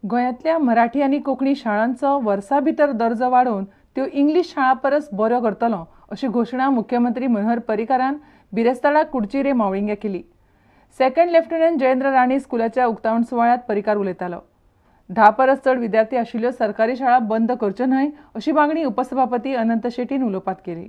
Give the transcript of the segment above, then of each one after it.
गोंयांतल्या मराठी आनी कोंकणी शाळांचो वर्सा भितर दर्जो वाडोवन त्यो इंग्लीश शाळां परस बऱ्यो करतलो अशी घोशणा मुख्यमंत्री मनोहर पर्रीकारान बिरेस्तारा कुडचिरे मावळिंग्या केली. सेकंड लेफ्टनंट जयेंद्र राणे स्कुलाच्या उक्तावण सुवाळ्यांत पर्रीकार उलयतालो. 10 परस चड विद्यार्थी आशिल्ल्यो सरकारी शाळा बंद करच्यो न्हय अशी मागणी उपसभापती अनंत शेटीन उलोवपात केली.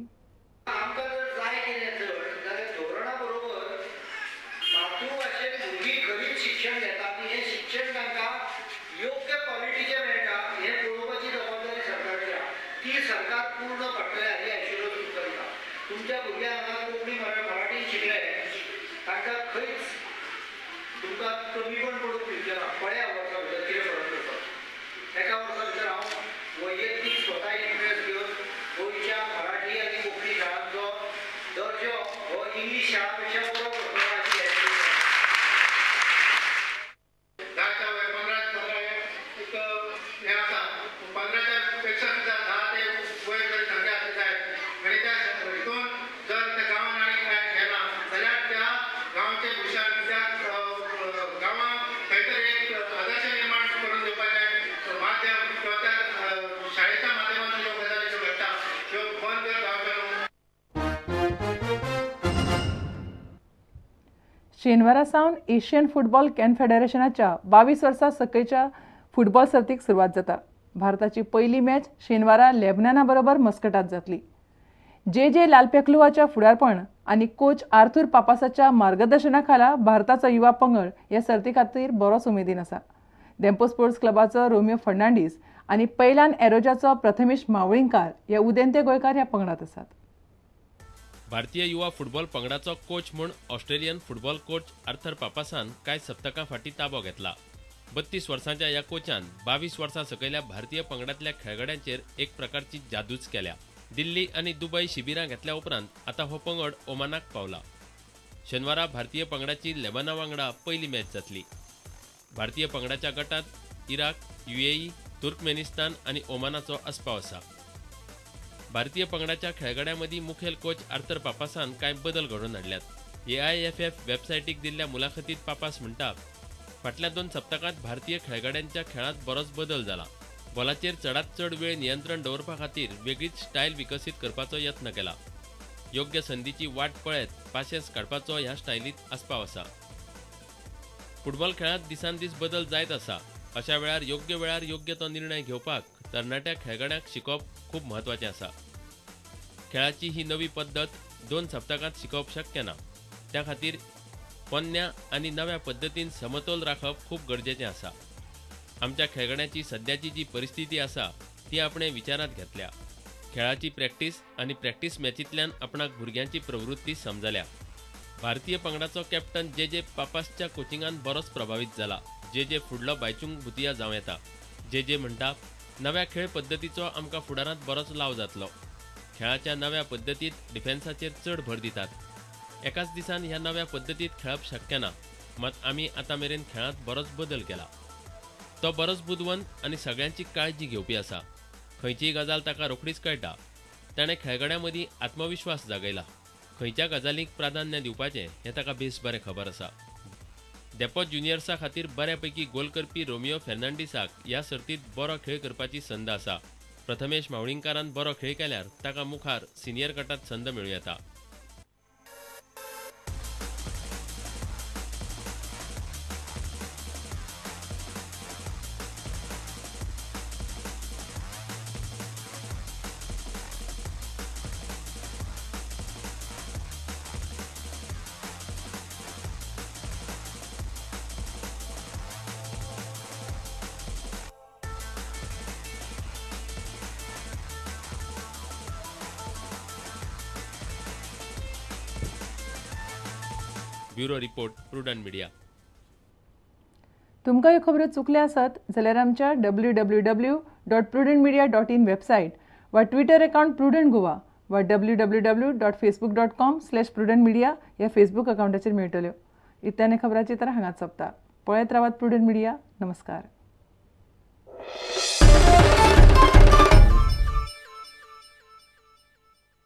शेनवारा सावन एशियन फुटबॉल कॉन्फेडरेशनाच्या 22 वर्सां सकयच्या फुटबॉल सर्तीक सुरवात जाता. भारताची पयली मॅच शेनवारा लेबनाना बरोबर मस्कटात जातली. जे जे लालपेखलुवाच्या फुडारपण आनी कोच आर्थूर पापासाच्या मार्गदर्शना खाला भारताचो युवा पंगड ह्या सर्ती खातीर बरोच उमेदीन आसा. धेंपो स्पोर्ट्स क्लबाचो रोमियो फर्नांडीस आनी पैलान एरोजाचो प्रथमेश मावळिंगकार हे उदेंते गोंयकार ह्या पंगडात आसात. भारतीय युवा फुटबॉल पंगडाचो कोच म्हूण ऑस्ट्रेलियन फुटबॉल कोच आर्थर पापासान कांय सप्तकां फाटीं ताबो घेतला. 32 वर्सांच्या ह्या कोचान 22 वर्सां सकयल्या भारतीय पंगडांतल्या खेळगड्यांचेर एक प्रकारची जादूच केल्या. दिल्ली आनी दुबय शिबिरां घेतल्या उपरांत आतां हो पंगड ओमानाक पावला. शेनवारा भारतीय पंगडाची लेबना वांगडा पयली मॅच जातली. भारतीय पंगडाच्या गटांत इराक, युएई, तुर्कमेनिस्तान आनी ओमानाचो आस्पाव आसा. भारतीय पंगडाच्या खेळगड्यां मदीं मुखेल कोच आर्थर पापासान कांय बदल घडोवन हाडल्यात. AIFF वेबसायटीक दिल्ल्या मुलाखतीत पापास म्हणटा, फाटल्या 2 सप्तकांत भारतीय खेळगड्यांच्या खेळांत बरोच बदल जाला. बॉलाचेर चडांत चड वेळ नियंत्रण दवरपा खातीर वेगळीच स्टायल विकसीत करपाचो यत्न केला. योग्य संदीची वाट पळयत पाशेस काडपाचो ह्या स्टायलींत आस्पाव आसा. फुटबॉल खेळांत दिसान दीस बदल जायत आसा. अशा वेळार योग्य वेळार योग्य तो निर्णय घेवपाक तरणाट्या खेळगड्यांक शिकोवप खूब म्हत्वाचें आसा. खेळाची ही नवी पद्दत 2 सप्तकांत शिकोवप शक्य ना. त्या खातीर पोन्न्या आनी नव्या पद्दतीन समतोल राखप खूब गरजेचें आसा. आमच्या खेळगड्यांची सद्याची जी परिस्थिती आसा ती आपणे विचारांत घेतल्या. खेळाची प्रॅक्टीस आनी प्रॅक्टीस मॅचींतल्यान आपणाक भुरग्यांची प्रवृत्ती समजल्या. भारतीय पंगडाचो कॅप्टन जे जे पापासच्या कोचिंगान बरोच प्रभावीत जाला. जे जे फुडलो बायचुंग भुतिया जावं येता. जे जे म्हणटा, नव्या खेळ पद्दतीचो आमकां फुडारांत बरोच लाव जातलो. खेळाच्या नव्या पद्दतींत डिफेन्साचेर चड भर दितात. एकाच दिसान ह्या नव्या पद्दतींत खेळप शक्य ना. मात आमी आतां मेरेन खेळांत बरोच बदल केला. तो बरोच बुदवंत आनी सगळ्यांची काळजी घेवपी आसा. खंयचीय गजाल ताका रोखडीच कळटा. ताणें खेळगड्यां मदीं आत्मविश्वास जागयला. खंयच्या गजालींक प्राधान्य दिवपाचें हें ताका बेस बरें खबर आसा. डेपो ज्युनियर्सा खातीर बऱ्यापैकी गोल करपी रोमियो फर्नांडीसाक ह्या सर्तींत बरो खेळ करपाची संद आसा. प्रथमेश मावळिंगकारान बरो खेळ केल्यार ताका मुखार सिनियर गटांत संद मेळूं येता. Bureau report, Prudent media. तुमकां ह्यो खबरो चुकल्या आसत जाल्यार आमच्या www.prudentmedia.in website वा ट्विटर अकाउंट प्रुडंट गोवा वा www.facebook.com/prudentmedia ह्या फेसबूक अकाउंटाचेर मेळटल्यो. इतल्यान खबराची तर हांगाच सोंपता. पळयत रावात प्रुडंट मिडिया. नमस्कार.